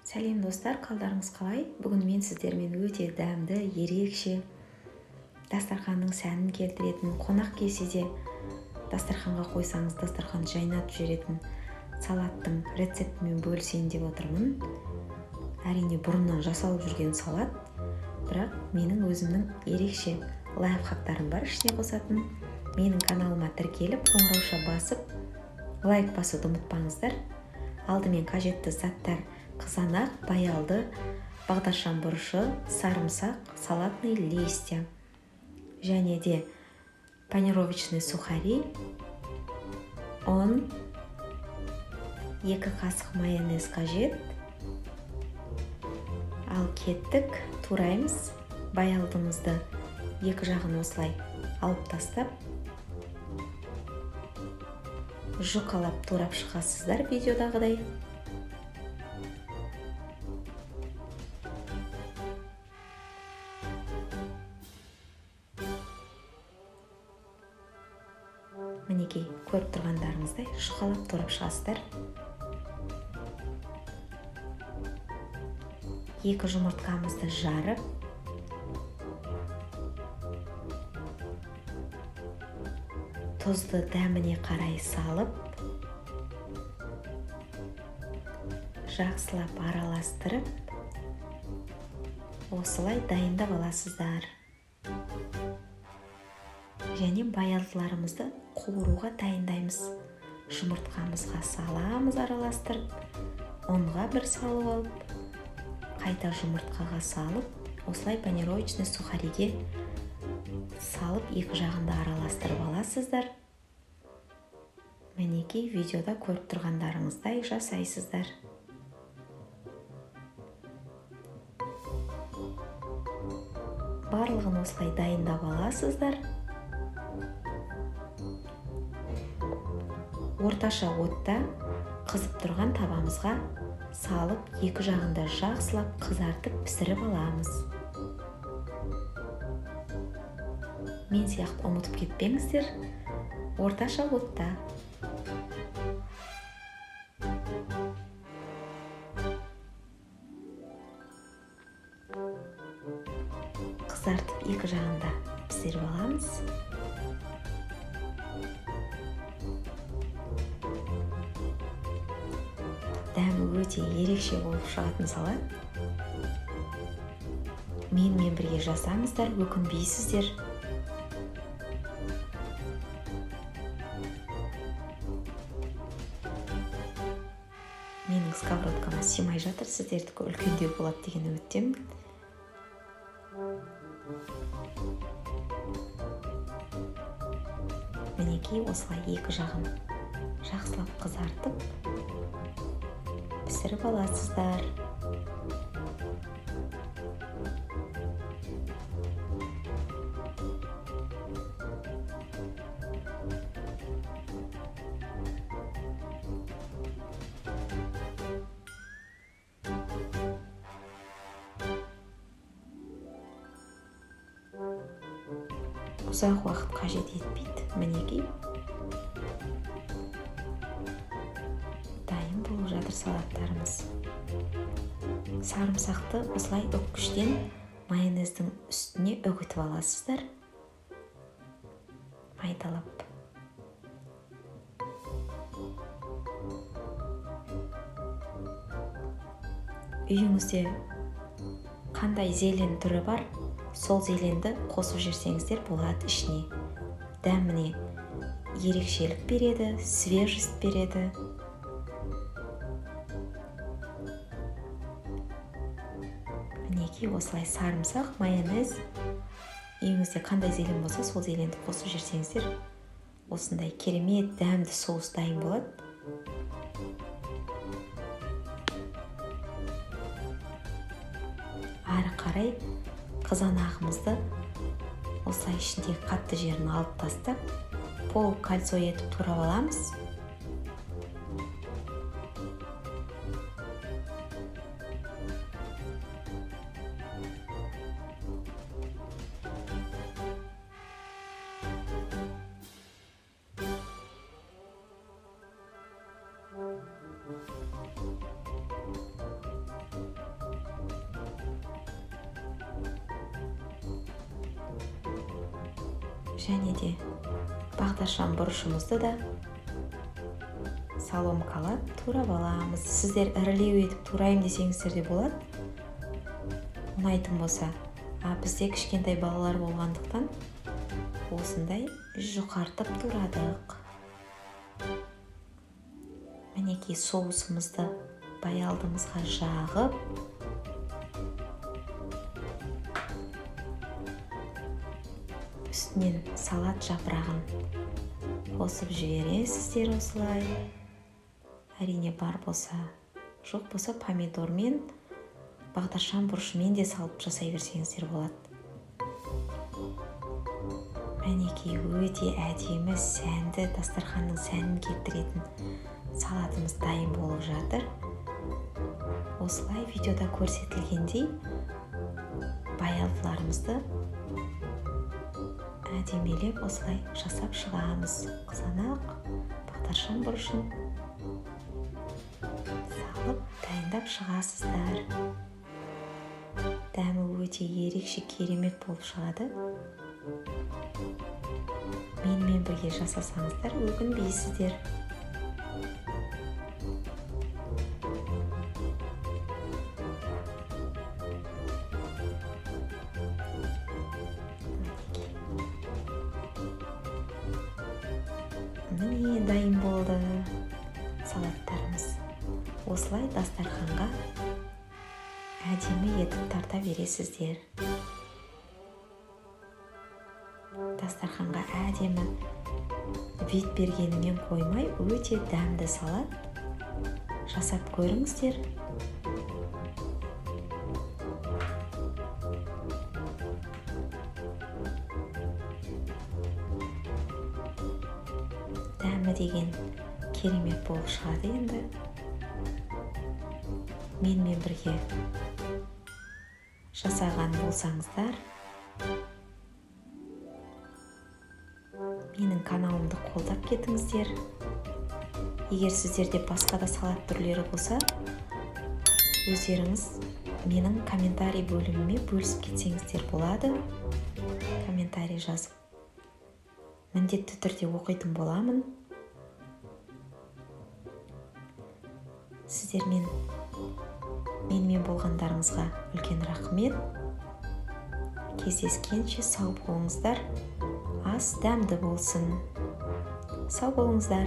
Сәлем, достар! Қалдарыңыз қалай? Бүгін мен сіздермен өте дәмді, ерекше, дастарханның сәнін келтіретін, қонақ келсе де дастарханға қойсаңыз, дастархан жайнатып жіберетін салаттың рецептімен бөлісейін деп отырмын. Әрине, бұрыннан жасалып жүрген салат, бірақ менің өзімнің ерекше лайфхактарым бар ішіне қосатын. Менің каналыма тіркеліп, қоңырауша басып, лайк басуды ұмытпаңыздар. Алдымен қажетті заттар: қызанақ, баялды, бағдаршам бұрышы, сарымсақ, салатный листья және де панировочный сухари, ұн, 2 қасық майонез қажет. Ал кеттік, тураймыз. Баялдымызды екі жағын осылай алып тастап, жұқалап турап шығасыздар видеодағыдай. Мінекей, көріп тұрғандарыңыздай, жұқалап турап шығасыздар. Екі жұмыртқамызды жарып, тұзды дәміне қарай салып, жақсылап араластырып, осылай дайындап аласыздар. Және баялдыларымызды қуыруға дайындаймыз. Жұмыртқамызға саламыз, араластырып, ұнға бір салып алып, қайта жұмыртқаға салып, осылай панировочный сухариге салып, екі жағын да араластырып аласыздар. Мінекей, видеода көріп тұрғандарыңыздай жасайсыздар. Барлығын осылай дайындап аласыздар. Орташа отта қызып тұрған табамызға салып, екі жағын да жақсылап қызартып, пісіріп аламыз. Мен сияқты ұмытып кетпеңіздер, орташа отта. Қызартып, екі жағын да пісіріп аламыз. Дәмі өте ерекше болып шығатын салат. Менімен бірге жасаңыздар, өкінбейсіздер. Менің сковородкама сыймай жатыр, сіздердікі үлкендеу болады деген үміттемін. Мінекей, осылай екі жағын жақсылап қызартып, пісіріп аласыздар. Ұзақ уақыт қажет етпейді. Мінекей, дайын болып жатыр салаттарымыз. Сарымсақты осылай үккіштен майонездің үстіне үгітіп аласыздар майдалап. Үйіңізде қандай зелень түрі бар, сол зеленді қосып жіберсеңіздер болады ішіне. Дәміне ерекшелік береді, свежесть береді. Мінекей, осылай сарымсақ, майонез, үйіңізде қандай зелень болса, сол зеленді қосып жіберсеңіздер, осындай керемет дәмді соус дайын болады. Ары қарай қызанағымызды осылай ішіндегі қатты жерін алып тастап, полукольцо етіп турап аламыз. Және де бағдаршам бұрышымызды да соломкалап турап аламыз. Сіздер ірілеу етіп турайын десеңіздер де болады, ұнайтын болса. А бізде кішкентай балалар болғандықтан осындай жұқартып турадық. Мінекей, соусымызды баялдымызға жағып, үстінен салат жапырағын қосып жібересіздер осылай. Әрине бар болса, жоқ болса помидормен, бағдаршам бұрышымен де салып жасай берсеңіздер болады. Мінекей, өте әдемі, сәнді, дастарханның сәнін келтіретін салатымыз дайын болып жатыр. Осылай видеода көрсетілгендей баялдыларымызды әдемелеп осылай жасап шығамыз. Қызанақ, бағдаршам бұрышын салып дайындап шығасыздар. Дәмі өте ерекше керемет болып шығады. Менімен бірге жасасаңыздар өкінбейсіздер. Міне, дайын болды салаттарымыз. Осылай дастарханға әдемі етіп тарта бересіздер. Дастарханға әдемі вид бергенімен қоймай, өте дәмді салат жасап көріңіздер. Дәмі деген керемет болып шығады енді. Менімен бірге жасаған болсаңыздар, менің каналымды қолдап кетіңіздер. Егер сіздерде басқа да салат түрлері болса, өздеріңіз менің комментарий бөліміме бөлісіп кетсеңіздер болады. Комментарий жазып міндетті түрде оқитын боламын. Сіздермен менімен болғандарыңызға үлкен рахмет. Кездескенше сау болыңыздар. Ас дәмді болсын. Сау болыңыздар.